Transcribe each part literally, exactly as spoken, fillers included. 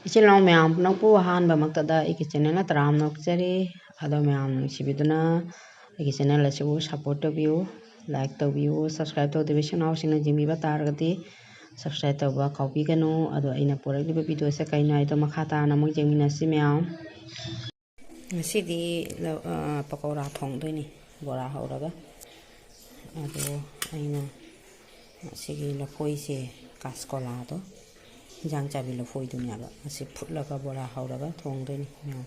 ꯏꯆꯤꯜ ꯏꯅꯥꯎ ꯃꯌꯥꯝ ꯄꯨꯝꯅꯃꯛꯄꯨ ꯑꯍꯥꯟꯕꯃꯛꯇꯗ ꯑꯩꯒꯤ channel ꯇꯔꯥꯝꯅ ꯑꯣꯛꯆꯔꯤ꯫ ꯑꯗꯣ ꯃꯌꯥꯝ ꯅꯨꯡꯁꯤꯕꯤꯗꯨꯅ ꯑꯩꯒꯤ channel ꯑꯁꯤꯕꯨ support ꯇꯧꯕꯤꯌꯨ, like ꯇꯧꯕꯤꯌꯨ, subscribe ꯇꯧꯗꯕ ꯏꯆꯤꯜ ꯏꯅꯥꯎꯁꯤꯡꯅ ꯌꯦꯡꯕꯤꯕ ꯇꯥꯔꯒꯗꯤ subscribe ꯇꯧꯕ ꯀꯥꯎꯕꯤꯒꯅꯨ꯫ ꯑꯗꯣ ꯑꯩꯅ ꯄꯨꯔꯛꯂꯤꯕ video ꯁꯦ ꯀꯩꯅꯣ ꯍꯥꯏꯗꯣ ꯃꯈꯥ ꯇꯥꯅ ꯑꯃꯨꯛ ꯌꯦꯡꯃꯤꯟꯅꯁꯤ ꯃꯌꯥꯝ꯫ ꯉꯁꯤꯗꯤ ꯂ-, ꯑ, ꯄꯀꯧꯔꯥ ꯊꯣꯡꯗꯣꯏꯅꯤ, ꯕꯣꯔꯥ ꯍꯧꯔꯒ꯫ ꯑꯗꯣ ꯑꯩꯅ ꯁꯤꯒꯤ ꯂꯐꯣꯏꯁꯦ, ꯀꯥꯁꯀꯣꯂꯥꯗꯣ, ꯍꯤꯟꯖꯥꯡ ꯆꯥꯕꯤ ꯂꯐꯣꯏꯗꯨꯅꯦꯕ꯫ ꯑꯁꯤ ꯐꯨꯠꯂꯒ ꯕꯣꯔꯥ ꯍꯧꯔꯒ ꯊꯣꯡꯗꯣꯏꯅꯤ ꯃꯌꯥꯝ꯫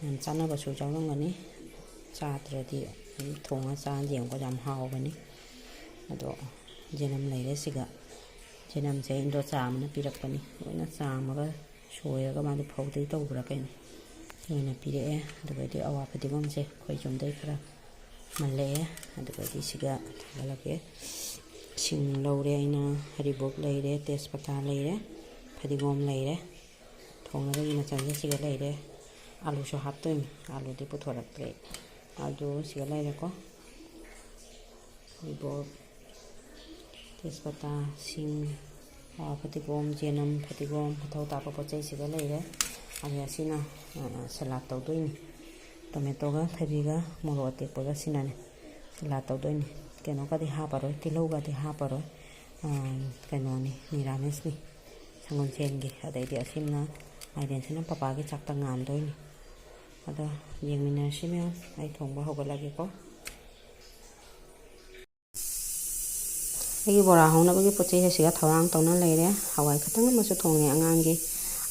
ꯌꯥꯝ ꯆꯥꯅꯕꯁꯨ ꯌꯥꯎꯔꯝꯒꯅꯤ꯫ ꯆꯥꯗ꯭ꯔꯗꯤ ꯑꯗꯨꯝ ꯊꯣꯡꯉ ꯆꯥ ꯌꯦꯡꯉꯨꯀꯣ, ꯌꯥꯝ ꯍꯥꯎꯕꯅꯤ꯫ ꯑꯗꯣ ꯌꯦꯅꯝ ꯂꯩꯔꯦ ꯁꯤꯒ꯫ ꯌꯦꯅꯝꯁꯦ ꯏꯟꯗꯣꯆꯥ ꯑꯃꯅ ꯄꯤꯔꯛꯄꯅꯤ꯫ ꯂꯣꯏꯅ ꯆꯥꯝꯃꯒ ꯁꯣꯏꯔꯒ ꯃꯥꯗꯤ ꯐꯧꯗꯩ ꯇꯧꯕ꯭ꯔꯥ ꯀꯩꯅꯣ, ꯂꯣꯏꯅ ꯄꯤꯔꯛꯑꯦ꯫ ꯑꯗꯨꯒꯩꯗꯤ ꯑꯋꯥ ꯐꯗꯤꯒꯣꯝꯁꯦ ꯑꯩꯈꯣꯏ ꯌꯨꯝꯗꯩ ꯈꯔ ꯃꯜꯂꯛꯑꯦ꯫ ꯑꯗꯨꯒꯩꯗꯤ ꯁꯤꯒ ꯊꯥꯡꯒꯠꯂꯒꯦ꯫ ꯁꯤꯡ ꯂꯧꯔꯦ ꯑꯩꯅ, ꯍꯔꯤꯕꯣꯞ ꯂꯩꯔꯦ, ꯇꯦꯖꯄꯇꯥ ꯂꯩꯔꯦ, ꯐꯗꯤꯒꯣꯝ ꯂꯩꯔꯦ꯫ ꯊꯣꯡꯅꯕꯒꯤ ꯃꯆꯜꯁꯦ ꯁꯤꯒ ꯂꯩꯔꯦ꯫ ꯑꯂꯨꯁꯨ ꯍꯥꯞꯇꯣꯏꯅꯤ, ꯑꯂꯨꯗꯤ ꯄꯨꯊꯣꯔꯛꯇ꯭ꯔꯦ꯫ ꯑꯗꯨ ꯁꯤꯒ ꯂꯩꯔꯦꯀꯣ꯫ ꯍꯔꯤꯕꯣꯞ, ꯇꯦꯖꯄꯇꯥ, ꯁꯤꯡ, ꯑꯋꯥ ꯐꯗꯤꯒꯣꯝ, ꯆꯦꯅꯝ, ꯐꯗꯤꯒꯣꯝ, ꯃꯊꯧ ꯇꯥꯕ ꯄꯣꯠ ꯆꯩꯁꯤꯒ ꯂꯩꯔꯦ꯫ ꯑꯗ ꯑꯁꯤꯅ, ꯑ, salad ꯇꯧꯗꯣꯏꯅꯤ꯫ ꯇꯣꯃꯦꯇꯣꯒ ꯊꯕꯤꯒ ꯃꯣꯔꯣꯛ ꯑꯇꯦꯛꯄꯒ ꯁꯤꯅꯅꯦ salad ꯇꯧꯗꯣꯏꯅꯤ꯫ ꯀꯩꯅꯣꯒꯗꯤ ꯍꯥꯞꯄꯔꯣꯏ, ꯇꯤꯜꯍꯧꯒꯗꯤ ꯍꯥꯞꯄꯔꯣꯏ꯫ ꯑ, ꯀꯩꯅꯣꯅꯤ, ꯅꯤꯔꯥꯃꯤꯁꯅꯤ꯫ ꯁꯪꯒꯣꯝ ꯁꯦꯟꯒꯤ꯫ ꯑꯗꯩꯗꯤ ꯑꯁꯤꯅ, ꯃꯥꯏꯔꯦꯟꯁꯤꯅ ꯄꯄꯥꯒꯤ ꯆꯥꯛꯇ ꯉꯥꯟꯗꯣꯏꯅꯤ꯫ ꯑꯗꯣ ꯌꯦꯡꯃꯤꯟꯅꯔꯁꯤ ꯃꯌꯥꯝ꯫ ꯑꯩ ꯊꯣꯡꯕ ꯍꯧꯒꯠꯂꯒꯦꯀꯣ꯫ ꯑꯩꯒꯤ ꯕꯣꯔꯥ ꯍꯧꯅꯕꯒꯤ ꯄꯣꯠ ꯆꯩꯁꯦ ꯁꯤꯒ ꯊꯧꯔꯥꯡ ꯇꯧꯅ ꯂꯩꯔꯦ꯫ ꯍꯋꯥꯏ ꯈꯛꯇꯪ ꯑꯃꯁꯨ ꯊꯣꯡꯉꯦ ꯑꯉꯥꯡꯒꯤ꯫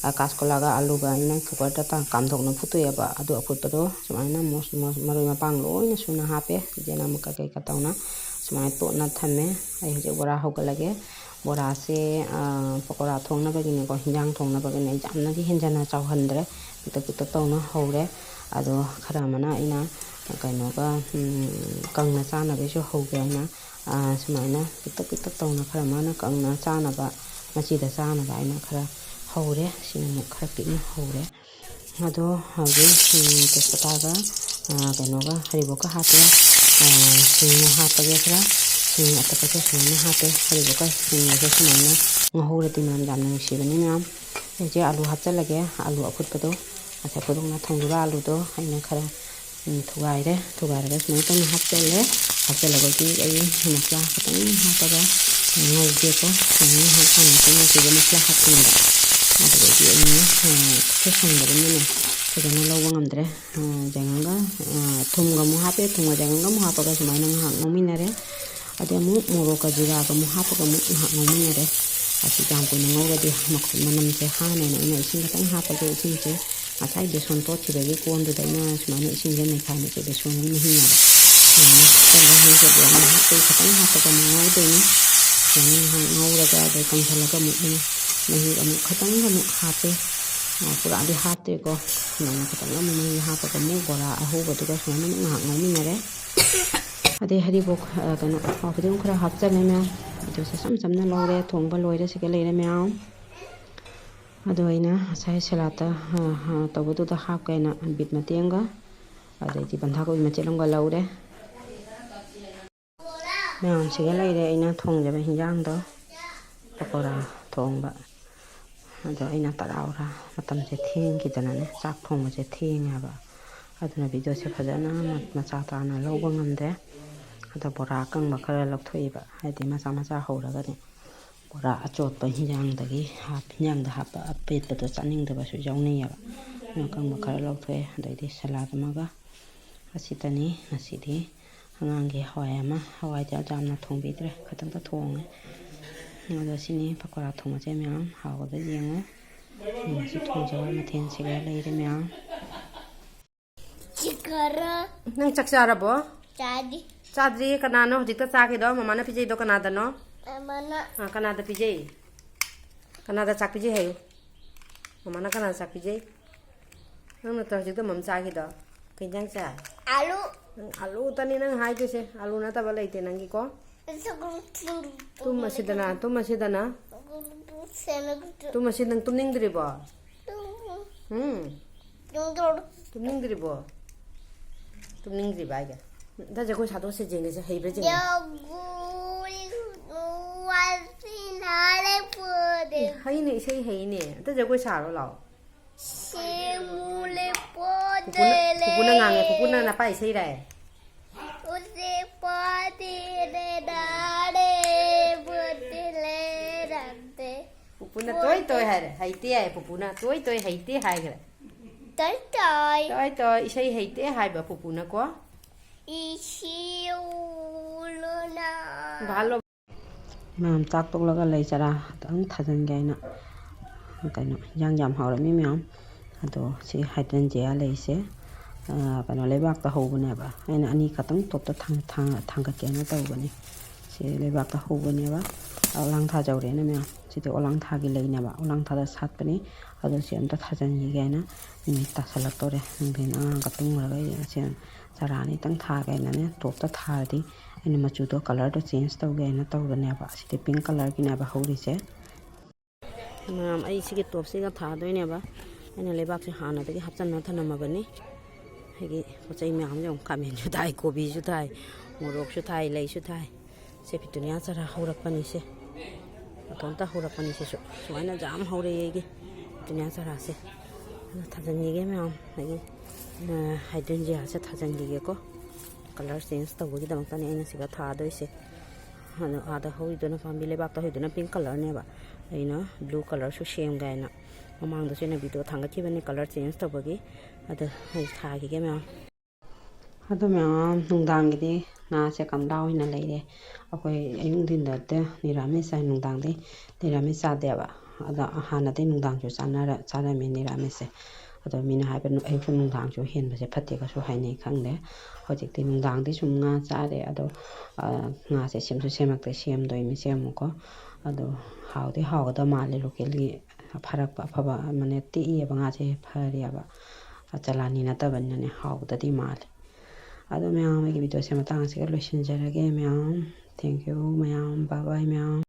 ꯑ, ꯀꯥꯁꯀꯣꯂꯥꯒ ꯑꯂꯨꯒ ꯑꯩꯅ cooker ꯗ ꯇꯥ-, ꯀꯥꯝꯊꯣꯛꯅ ꯐꯨꯠꯇꯣꯛꯑꯦꯕ꯫ ꯑꯗꯨ ꯑꯐꯨꯠꯄꯗꯣ ꯁꯨꯃꯥꯏꯅ ꯃꯣꯁ-, ꯃꯣꯁ-, ꯃꯔꯣꯏ ꯃꯄꯥꯡ ꯂꯣꯏꯅ ꯁꯨꯅ ꯍꯥꯞꯄꯦ꯫ ꯌꯦꯅꯝ ꯀꯩꯀꯩ ꯀ ꯇꯧꯅ ꯁꯨꯃꯥꯏꯅ ꯇꯣꯠꯅ ꯊꯝꯃꯦ꯫ ꯑꯩ ꯍꯧꯖꯤꯛ ꯕꯣꯔꯥ ꯍꯧꯒꯠꯂꯒꯦ꯫ ꯕꯣꯔꯥꯁꯦ, ꯑ, ꯄꯀꯧꯔꯥ ꯊꯣꯡꯅꯕꯒꯤꯅꯦꯀꯣ, ꯍꯤꯟꯖꯥꯡ ꯊꯣꯡꯅꯕꯒꯤꯅꯦ꯫ ꯌꯥꯝꯅꯗꯤ ꯍꯦꯟꯖꯟꯅ ꯆꯥꯎꯍꯟꯗ꯭ꯔꯦ꯫ ꯄꯤꯛꯇꯛ ꯄꯤꯛꯇꯛ ꯇꯧꯅ ꯍꯧꯔꯦ꯫ ꯑꯗꯣ ꯈꯔ ꯑꯃꯅ ꯑꯩꯅ ꯀꯩꯅꯣꯒ, ꯎꯝ, ꯀꯪꯅ ꯆꯥꯅꯕꯒꯤꯁꯨ ꯍꯧꯒꯦ ꯍꯥꯏꯅ, ꯑ, ꯁꯨꯃꯥꯏꯅ ꯄꯤꯛꯇꯛ ꯄꯤꯛꯇꯛ ꯇꯧꯅ ꯈꯔ ꯑꯃꯅ ꯀꯪꯅ ꯆꯥꯅꯕ, ꯃꯆꯤꯗ ꯆꯥꯅꯕ ꯍꯥꯏꯅ ꯈꯔ ꯍꯧꯔꯦ꯫ ꯁꯤꯅ ꯑꯃꯨꯛ ꯈꯔ ꯄꯤꯛꯅ ꯍꯧꯔꯦ꯫ ꯑꯗꯣ ꯍꯧꯖꯤꯛ, ꯎꯝ, ꯇꯦꯖꯄꯇꯥꯒ, ꯑ, ꯀꯩꯅꯣꯒ, ꯍꯔꯤꯕꯣꯞꯀ ꯍꯥꯞꯄꯦ꯫ ꯑ, ꯁꯤꯡ ꯍꯥꯞꯄꯒꯦ ꯈꯔ꯫ ꯁꯤꯡ ꯑꯇꯞꯄꯁꯦ ꯁꯨꯃꯥꯏꯅ ꯍꯥꯞꯄꯦ꯫ ꯍꯔꯤꯕꯣꯞꯀ ꯁꯤꯡꯒꯁꯦ ꯁꯨꯃꯥꯏꯅ ꯉꯧꯍꯧꯔꯗꯤ ꯃꯅꯝ ꯌꯥꯝꯅ ꯅꯨꯡꯁꯤꯕꯅꯤ ꯃꯌꯥꯝ꯫ ꯍꯧꯖꯤꯛ ꯑꯥꯂꯨ ꯍꯥꯞꯆꯤꯜꯂꯒꯦ꯫ ꯑꯥꯂꯨ ꯑꯐꯨꯠꯄꯗꯣ, ꯉꯁꯥꯏ ꯐꯨꯠꯇꯣꯛꯅ ꯊꯝꯈꯤꯕ ꯑꯥꯂꯨꯗꯣ ꯑꯩꯅ ꯈꯔ, ꯎꯝ, ꯊꯨꯒꯥꯏꯔꯦ꯫ ꯊꯨꯒꯥꯏꯔꯒ ꯁꯨꯃꯥꯏꯅ ꯇꯧꯅ ꯍꯥꯞꯆꯤꯜꯂꯦ꯫ ꯍꯥꯞꯆꯤꯜꯂꯒꯗꯤ ꯑꯩ ꯃꯁꯂꯥ ꯈꯤꯇꯪ ꯍꯥꯞꯄꯒ ꯉꯧꯒꯦꯀꯣ꯫ ꯁꯨꯃꯥꯏꯅ ꯍꯥꯞꯄꯀꯥꯟꯗ ꯉꯧꯕꯗ ꯃꯁꯂꯥ ꯍꯥꯞꯄꯅꯦꯕ꯫ ꯑꯗꯨꯗꯒꯤ ꯑꯩꯅ, ꯑ, ꯈꯨꯠꯁꯦ ꯁꯪꯗꯕꯅꯤꯅꯅꯦ ꯐꯖꯅ ꯂꯧꯕ ꯉꯝꯗ꯭ꯔꯦ꯫ ꯑ, ꯌꯥꯏꯉꯪꯒ, ꯑ, ꯊꯨꯝꯒ ꯑꯃꯨꯛ ꯍꯥꯞꯄꯦ꯫ ꯊꯨꯝꯒ ꯌꯥꯏꯉꯪꯒ ꯑꯃꯨꯛ ꯍꯥꯞꯄꯒ ꯁꯨꯃꯥꯏꯅ ꯉꯥꯏꯍꯥꯛ ꯉꯧꯃꯤꯟꯅꯔꯦ꯫ ꯑꯗꯩ ꯑꯃꯨꯛ ꯃꯣꯔꯣꯛꯀ ꯖꯤꯔꯥꯒ ꯑꯃꯨꯛ ꯍꯥꯞꯄꯒ ꯑꯃꯨꯛ ꯉꯥꯏꯍꯥꯛ ꯉꯧꯃꯤꯟꯅꯔꯦ꯫ ꯑꯁꯤ ꯌꯥꯝ ꯀꯨꯏꯅ ꯉꯧꯔꯗꯤ ꯃꯈꯨꯠ ꯃꯅꯝꯁꯦ ꯍꯥꯅꯦꯅ ꯑꯩꯅ ꯏꯁꯤꯡ ꯈꯤꯇꯪ ꯍꯥꯞꯄꯒꯦ꯫ ꯏꯁꯤꯡꯁꯦ ꯉꯁꯥꯏ ꯕꯦꯁꯣꯟ ꯇꯣꯠꯈꯤꯕꯒꯤ ꯀꯣꯟꯗꯨꯗ ꯑꯩꯅ ꯁꯨꯃꯥꯏꯅ ꯏꯁꯤꯡꯁꯦ ꯅꯩꯈꯥꯏꯕꯁꯦ ꯕꯦꯁꯣꯟꯒꯤ ꯃꯍꯤꯅꯦꯕ꯫ ꯁꯨꯃꯥꯏꯅ ꯍꯥꯞꯆꯜꯂꯦ꯫ ꯃꯍꯤꯁꯦ ꯌꯥꯝꯅ ꯍꯥꯞꯄꯩ ꯈꯤꯇꯪ ꯍꯥꯞꯄꯒ ꯑꯃꯨꯛ ꯉꯧꯗꯣꯏꯅꯤ꯫ ꯁꯨꯃꯥꯏꯅ ꯉꯥꯏꯍꯥꯛ ꯉꯧꯔꯒ ꯑꯗꯩ ꯀꯪꯁꯤꯜꯂꯒ ꯑꯃꯨꯛ ꯑꯩꯅ ꯃꯍꯤ ꯑꯃꯨꯛ ꯈꯤꯇꯪ ꯑꯃꯨꯛ ꯍꯥꯞꯄꯦ꯫ ꯑ, ꯄꯨꯔꯥꯗꯤ ꯍꯥꯞꯇꯦꯀꯣ꯫ ꯁꯨꯃꯥꯏꯅ ꯈꯤꯇꯪ ꯑꯃꯨꯛ ꯃꯍꯤ ꯍꯥꯞꯄꯒ ꯑꯃꯨꯛ ꯕꯣꯔꯥ ꯑꯍꯧꯕꯗꯨꯒ ꯁꯨꯃꯥꯏꯅ ꯑꯃꯨꯛ ꯉꯥꯏꯍꯥꯛ ꯉꯧꯃꯤꯟꯅꯔꯦ꯫ ꯑꯗꯩ ꯍꯔꯤꯕꯣꯛ, ꯑ, ꯀꯩꯅꯣ, ꯑꯐꯥꯎꯕꯗꯤ ꯑꯃꯨꯛ ꯈꯔ ꯍꯥꯞꯆꯜꯂꯦ ꯃꯌꯥꯝ꯫ ꯑꯗꯨꯁꯨ ꯁꯝ ꯁꯝꯅ ꯂꯧꯔꯦ꯫ ꯊꯣꯡꯕ ꯂꯣꯏꯔꯦ꯫ ꯁꯤꯒ ꯂꯩꯔꯦ ꯃꯌꯥꯝ꯫ ꯑꯗꯣ ꯑꯩꯅ ꯉꯁꯥꯏ ꯁꯂꯥꯠꯇ, ꯑ, ꯑ, ꯇꯧꯕꯗꯨꯗ ꯍꯥꯞꯀꯦꯅ ꯕꯤꯠ ꯃꯇꯦꯛ ꯑꯃꯒ, ꯑꯗꯩꯗꯤ ꯕꯟꯙꯥꯀꯣꯕꯤ ꯃꯆꯦꯠ ꯑꯃꯒ ꯂꯧꯔꯦ꯫ ꯃꯌꯥꯝꯁꯤꯒ ꯂꯩꯔꯦ ꯑꯩꯅ ꯊꯣꯡꯖꯕ ꯍꯤꯟꯖꯥꯡꯗꯣ, ꯄꯀꯣꯔꯥ ꯊꯣꯡꯕ꯫ ꯑꯗꯣ ꯑꯩꯅ ꯇꯔꯥꯎꯔ ꯃꯇꯝꯁꯦ ꯊꯦꯡꯈꯤꯗꯅꯅꯦ, ꯆꯥꯛ ꯊꯣꯡꯕꯁꯦ ꯊꯦꯡꯉꯦ ꯍꯥꯏꯕ꯫ ꯑꯗꯨꯅ ꯚꯤꯗꯤꯑꯣꯁꯦ ꯐꯖꯅ ꯃ-, ꯃꯆꯥ ꯇꯥꯅ ꯂꯧꯕ ꯉꯝꯗꯦ꯫ ꯑꯗꯣ ꯕꯣꯔꯥ ꯑꯀꯪꯕ ꯈꯔ ꯂꯧꯊꯣꯛꯏꯕ, ꯍꯥꯏꯗꯤ ꯃꯆꯥ ꯃꯆꯥ ꯍꯧꯔꯒꯅꯦ꯫ ꯕꯣꯔꯥ ꯑꯆꯣꯠꯄ ꯍꯤꯟꯖꯥꯡꯗꯒꯤ ꯍꯥꯞ-, ꯍꯤꯟꯖꯥꯡꯗ ꯍꯥꯞꯄ ꯑꯄꯦꯠꯄꯗꯣ ꯆꯥꯅꯤꯡꯗꯕꯁꯨ ꯌꯥꯎꯅꯩꯌꯦꯕ꯫ ꯑꯗꯨꯅ ꯑꯀꯪꯕ ꯈꯔ ꯂꯧꯊꯣꯛꯑꯦ꯫ ꯑꯗꯩꯗꯤ ꯁꯂꯥꯠ ꯑꯃꯒ꯫ ꯑꯁꯤꯇꯅꯤ ꯉꯁꯤꯗꯤ꯫ ꯑꯉꯥꯡꯒꯤ ꯍꯋꯥꯏ ꯑꯃ, ꯍꯋꯥꯏꯗꯤ ꯌꯥꯝ ꯌꯥꯝꯅ ꯊꯣꯡꯕꯤꯗ꯭ꯔꯦ, ꯈꯤꯇꯪꯇ ꯊꯣꯡꯉꯦ꯫ ꯑꯗꯣ ꯁꯤꯅꯤ ꯄꯀꯣꯔꯥ ꯊꯣꯡꯕꯁꯦ ꯃꯌꯥꯝ ꯍꯥꯎꯒꯗ꯭ꯔꯥ ꯌꯦꯡꯉꯣ꯫ ꯉꯁꯤ ꯊꯣꯡꯖꯕ ꯃꯊꯦꯜꯁꯤꯒ ꯂꯩꯔꯦ ꯃꯌꯥꯝ꯫ ꯅꯪ ꯆꯥꯛ ꯆꯥꯔꯕꯣ? ꯆꯥꯗꯤ꯫ ꯆꯥꯗ꯭ꯔꯤ꯫ ꯀꯅꯥꯅꯣ ꯍꯧꯖꯤꯛꯇ ꯆꯥꯈꯤꯗꯣ? ꯃꯃꯥꯅ ꯄꯤꯖꯩꯗꯣ ꯀꯅꯥꯗꯅꯣ? ꯃꯃꯥꯅ꯫ ꯑꯥ, ꯀꯅꯥꯗ ꯄꯤꯖꯩ? ꯀꯅꯥꯗ ꯆꯥꯛ ꯄꯤꯖꯩ ꯍꯥꯏꯌꯨ? ꯃꯃꯥꯅ ꯀꯅꯥꯗ ꯆꯥꯛ ꯄꯤꯖꯩ? ꯅꯪ ꯅꯠꯇ꯭ꯔꯣ ꯍꯧꯖꯤꯛꯇ ꯃꯝ ꯆꯥꯈꯤꯗꯣ? ꯀꯩ ꯏꯟꯖꯥꯡ ꯆꯥꯏ? ꯑꯥꯂꯨ꯫ ꯅꯪ ꯑꯥꯂꯨꯇꯅꯤ ꯅꯪ ꯍꯥꯏꯗꯣꯏꯁꯦ꯫ ꯑꯥꯂꯨ ꯅꯠꯇꯕ ꯂꯩꯇꯦ ꯅꯪꯒꯤꯀꯣ? ꯇꯨꯝꯃꯁꯤꯗꯅ, ꯇꯨꯝꯃꯁꯤꯗꯅ꯫ ꯇꯨꯝꯃꯁꯤ ꯅꯪ ꯇꯨꯝꯅꯤꯡꯗ꯭ꯔꯤꯕꯣ? ꯎꯝ? ꯇꯨꯝꯅꯤꯡꯗ꯭ꯔꯤꯕꯣ? ꯇꯨꯝꯅꯤꯡꯗ꯭ꯔꯤꯕ ꯍꯥꯏꯒꯦ? ꯗꯁꯦ ꯑꯩꯈꯣꯏ ꯁꯥꯗꯣꯛꯁꯦ ꯌꯦꯡꯒꯦꯁꯦ, ꯍꯩꯕ꯭ꯔꯥ ꯌꯦꯡꯒꯦ꯫ ꯅꯥꯔꯦ ꯄꯣꯔꯦ꯫ ꯑꯦ, ꯍꯩꯅꯦ, ꯏꯁꯩ ꯍꯩꯅꯦ꯫ ꯑꯝꯇ ꯖꯒꯣꯏ ꯁꯥꯔꯣ ꯂꯥꯛꯑꯣ꯫ ꯁꯤꯃꯨꯂꯦ ꯄꯣꯔꯦ꯫ ꯄꯨꯄꯨꯅ, ꯄꯨꯄꯨꯅ ꯉꯥꯡꯉꯦ, ꯄꯨꯄꯨꯅ ꯅꯄꯥ ꯏꯁꯩ ꯔꯥꯏ꯫ ꯎꯁꯦ ꯄꯣꯔꯦ ꯅꯥꯔꯦ ꯄꯣꯔꯦ ꯂꯩꯔꯝꯗꯦ꯫ ꯄꯨꯄꯨꯅ ꯇꯣꯏ ꯇꯣꯏ ꯍꯥꯏꯔꯦ, ꯍꯩꯇꯦ ꯍꯥꯏ, ꯄꯨꯄꯨꯅ ꯇꯣꯏ ꯇꯣꯏ ꯍꯩꯇꯦ ꯍꯥꯏꯈ꯭ꯔꯦ꯫ ꯇꯣꯏ ꯇꯣꯏ꯫ ꯇꯣꯏ ꯇꯣꯏ, ꯏꯁꯩ ꯍꯩꯇꯦ ꯍꯥꯏꯕ ꯄꯨꯄꯨꯅꯀꯣ꯫ ꯏꯁꯤꯎꯂꯨꯅ꯫ ꯚꯥꯜꯂꯣ꯫ ꯃꯌꯥꯝ ꯆꯥꯛ ꯇꯣꯛꯂꯒ ꯂꯩ ꯆꯔꯥ ꯈꯤꯇꯪ ꯊꯥꯖꯤꯟꯒꯦ ꯍꯥꯏꯅ꯫ ꯀꯩꯅꯣ, ꯏꯟꯖꯥꯡ ꯌꯥꯝ ꯍꯥꯎꯔꯝꯃꯤ ꯃꯌꯥꯝ꯫ ꯑꯗꯣ ꯁꯤ ꯍꯥꯏꯗ꯭ꯔꯦꯟꯖꯤꯌꯥ ꯂꯩꯁꯦ, ꯑ, ꯀꯩꯅꯣ, ꯂꯩꯕꯥꯛꯇ ꯍꯧꯕꯅꯦꯕ꯫ ꯑꯩꯅ ꯑꯅꯤ ꯈꯛꯇꯪ ꯇꯣꯞꯇ ꯊꯥꯡ-, ꯊꯥꯡ-, ꯊꯥꯡꯒꯠꯀꯦꯅ ꯇꯧꯕꯅꯤ꯫ ꯁꯤ ꯂꯩꯕꯥꯛꯇ ꯍꯧꯕꯅꯦꯕ꯫ ꯑꯣꯂꯥꯡ ꯊꯥꯖꯧꯔꯦꯅ ꯃꯌꯥꯝ꯫ ꯁꯤꯗꯤ ꯑꯣꯂꯥꯡ ꯊꯥꯒꯤ ꯂꯩꯅꯦꯕ꯫ ꯑꯣꯂꯥꯡ ꯊꯥꯗ ꯁꯥꯠꯄꯅꯤ꯫ ꯑꯗꯣ ꯁꯤ ꯑꯝꯇ ꯊꯥꯖꯤꯟꯈꯤꯒꯦ ꯍꯥꯏꯅ ꯅꯨꯃꯤꯠ ꯇꯥꯁꯜꯂꯛꯇꯣꯔꯦ꯫ ꯅꯨꯡꯊꯤꯟ ꯑꯉꯥꯡꯒ ꯇꯨꯝꯈ꯭ꯔꯒ ꯌꯦꯡꯉꯁꯤ꯫ ꯆꯔꯥ ꯑꯅꯤꯇꯪ ꯊꯥꯒꯦꯅꯅꯦ, ꯇꯣꯞꯇ ꯊꯥꯔꯗꯤ ꯑꯩꯅ ꯃꯆꯨꯗꯣ colourꯗꯣ change ꯇꯧꯒꯦꯅ ꯇꯧꯕꯅꯦꯕ꯫ ꯁꯤꯗꯤ pink colourꯒꯤꯅꯦꯕ ꯍꯧꯔꯤꯁꯦ꯫ ꯃꯌꯥꯝ, ꯑꯩ ꯁꯤꯒꯤ ꯇꯣꯞꯁꯤꯒ ꯊꯥꯗꯣꯏꯅꯦꯕ꯫ ꯑꯩꯅ ꯂꯩꯕꯥꯛꯁꯦ ꯍꯥꯟꯅꯗꯒꯤ ꯍꯥꯞꯆꯤꯟꯅ ꯊꯝꯂꯝꯃꯕꯅꯤ꯫ ꯑꯩꯒꯤ ꯄꯣꯠ ꯆꯩ ꯃꯌꯥꯝꯁꯦ ꯑꯃꯨꯛ, ꯈꯥꯃꯦꯟꯁꯨ ꯊꯥꯏ, ꯀꯣꯕꯤꯁꯨ ꯊꯥꯏ, ꯃꯣꯔꯣꯛꯁꯨ ꯊꯥꯏ, ꯂꯩꯁꯨ ꯊꯥꯏ꯫ ꯁꯦ ꯄꯤꯇꯨꯅꯤꯌꯥ ꯆꯔꯥ ꯍꯧꯔꯛꯄꯅꯤ ꯁꯦ꯫ ꯃꯇꯣꯝꯇ ꯍꯧꯔꯛꯄꯅꯤ ꯁꯤꯁꯨ꯫ ꯁꯨꯃꯥꯏꯅ ꯌꯥꯝ ꯍꯧꯔꯛꯑꯦ ꯑꯩꯒꯤ ꯄꯤꯇꯨꯅꯤꯌꯥ ꯆꯔꯥꯁꯦ꯫ ꯑꯗꯨꯅ ꯊꯥꯖꯤꯟꯈꯤꯒꯦ ꯃꯌꯥꯝ꯫ ꯑꯩꯒꯤ, ꯑ, ꯍꯥꯏꯗ꯭ꯔꯦꯟꯖꯤꯌꯥꯁꯦ ꯊꯥꯖꯤꯟꯈꯤꯒꯦꯀꯣ꯫ Colour change ꯇꯧꯕꯒꯤꯗꯃꯛꯇꯅꯦ ꯑꯩꯅ ꯁꯤꯗ ꯊꯥꯗꯣꯏꯁꯦ꯫ ꯑꯗꯣ ꯑꯥꯗ ꯍꯧꯔꯤꯗꯨꯅ, ꯄꯥꯝꯕꯤ ꯂꯩꯕꯥꯛꯇ ꯍꯧꯔꯤꯗꯨꯅ pink colourꯅꯦꯕ꯫ ꯑꯩꯅ blue colourꯁꯨ ꯁꯦꯝꯒꯦ ꯍꯥꯏꯅ ꯃꯃꯥꯡꯗꯁꯨ ꯑꯩꯅ video ꯊꯥꯡꯒꯠꯈꯤꯕꯅꯤ colour change ꯇꯧꯕꯒꯤ꯫ ꯑꯗꯣ ꯑꯩ ꯊꯥꯈꯤꯒꯦ ꯃꯌꯥꯝ꯫ ꯑꯗꯣ ꯃꯌꯥꯝ, ꯅꯨꯡꯗꯥꯡꯒꯤꯗꯤ ꯉꯥꯁꯦ ꯀꯝꯗꯥ ꯑꯣꯏꯅ ꯂꯩꯔꯦ꯫ ꯑꯩꯈꯣꯏ ꯑꯌꯨꯛ ꯅꯨꯡꯊꯤꯟꯗꯗꯤ ꯅꯤꯔꯥꯃꯤꯁ ꯆꯥꯏ, ꯅꯨꯡꯗꯥꯡꯗꯤ ꯅꯤꯔꯥꯃꯤꯁ ꯆꯥꯗꯦꯕ꯫ ꯑꯗꯣ ꯍꯥꯟꯅꯗꯤ ꯅꯨꯡꯗꯥꯡꯁꯨ ꯆꯥꯅꯔ-, ꯆꯥꯔꯝꯃꯤ ꯅꯤꯔꯥꯃꯤꯁꯁꯦ꯫ ꯑꯗꯣ ꯃꯤꯅ ꯍꯥꯏꯕ ꯅꯨ-, ꯑꯌꯨꯛꯁꯨ ꯅꯨꯡꯗꯥꯡꯁꯨ ꯍꯦꯟꯕꯁꯦ ꯐꯠꯇꯦꯒꯁꯨ ꯍꯥꯏꯅꯩ, ꯈꯪꯗꯦ꯫ ꯍꯧꯖꯤꯛꯇꯤ ꯅꯨꯡꯗꯥꯡꯗꯤ ꯁꯨꯝ ꯉꯥ ꯆꯥꯔꯦ꯫ ꯑꯗꯣ, ꯑ, ꯉꯥꯁꯦ ꯁꯦꯝꯁꯨ ꯁꯦꯝꯃꯛꯇꯦ, ꯁꯦꯝꯗꯣꯏꯅꯤ ꯁꯦꯝꯃꯨꯀꯣ꯫ ꯑꯗꯣ ꯍꯥꯎꯗꯤ ꯍꯥꯎꯒꯗꯕ ꯃꯥꯜꯂꯦ, localꯒꯤ ꯐꯥꯔꯛꯄ ꯑꯐꯕ ꯑꯃꯅꯦ, ꯇꯦꯛꯏꯑꯕ ꯉꯥꯁꯦ, ꯐꯔꯤꯑꯕ꯫ ꯆꯂꯥꯅꯤ ꯅꯠꯇꯕꯅꯤꯅꯅꯦ, ꯍꯥꯎꯒꯗꯗꯤ ꯃꯥꯜꯂꯦ꯫ ꯑꯗꯣ ꯃꯌꯥꯝ, ꯑꯩꯒꯤ videoꯁꯦ ꯃꯇꯥꯡ ꯑꯁꯤꯒ ꯂꯣꯏꯁꯤꯟꯖꯔꯒꯦ ꯃꯌꯥꯝ꯫ Thank you ꯃꯌꯥꯝ, bye bye ꯃꯌꯥꯝ꯫